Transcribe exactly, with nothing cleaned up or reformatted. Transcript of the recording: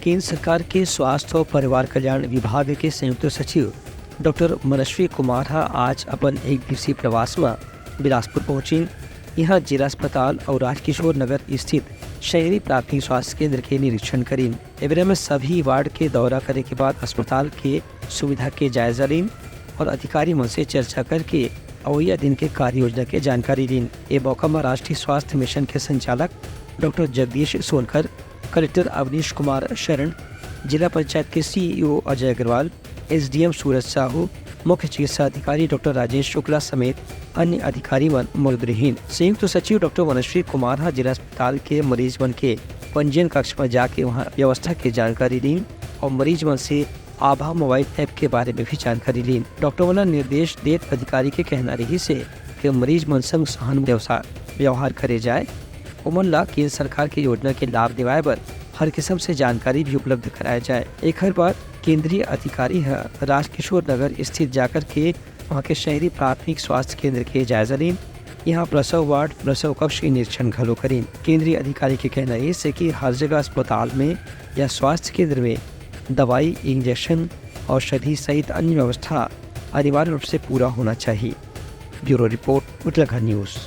केंद्र सरकार के स्वास्थ्य और परिवार कल्याण विभाग के संयुक्त सचिव डॉक्टर मनश्वी कुमार ह आज अपन एक दिवसीय प्रवास म बिलासपुर पहुंचिन। इहां जिला अस्पताल और राजकिशोर नगर स्थित शहरी प्राथमिक स्वास्थ्य केंद्र के निरीक्षण करीन। ए बेरा में सभी वार्ड के दौरा करे के बाद अस्पताल के सुविधा के जायजा लीन और अधिकारी मन से चर्चा करके अवैया दिन के कार्य योजना के जानकारी लीन। ए मौका म राष्ट्रीय स्वास्थ्य मिशन के संचालक डॉक्टर जगदीश सोनकर, कलेक्टर अवनीश कुमार शरण, जिला पंचायत के सीईओ अजय अग्रवाल, एसडीएम सूरज साहू, मुख्य चिकित्सा अधिकारी डॉक्टर राजेश शुक्ला समेत अन्य अधिकारी मन मौजूद रहिन। संयुक्त सचिव डॉक्टर वनश्री कुमार ह जिला अस्पताल के मरीज मन के पंजीयन कक्ष म जाके वहां व्यवस्था के जानकारी लीन और मरीज मन से आभा मोबाइल ऐप के बारे में भी जानकारी लीन। डॉक्टर मन ल निर्देश देत अधिकारी के कहना रहिस हे कि मरीज मन संग सहन व्यवसाय व्यवहार करे जाए, ओमन ला केंद्र सरकार के योजना के लाभ दिवाए बर हर किसम से जानकारी भी उपलब्ध कराए जाए। एखर बाद केंद्रीय अधिकारी ह राजकिशोर नगर स्थित जाकर के वहां के शहरी प्राथमिक स्वास्थ्य केंद्र के जायजा लीन। यहाँ प्रसव वार्ड, प्रसव कक्ष के निरीक्षण घलो करीन। केंद्रीय अधिकारी के कहना ये से कि हर जगह अस्पताल में या स्वास्थ्य केंद्र में दवाई, इंजेक्शन, औषधि सहित अन्य व्यवस्था अनिवार्य रूप से पूरा होना चाहिए। Bureau report, Uttarakhand news.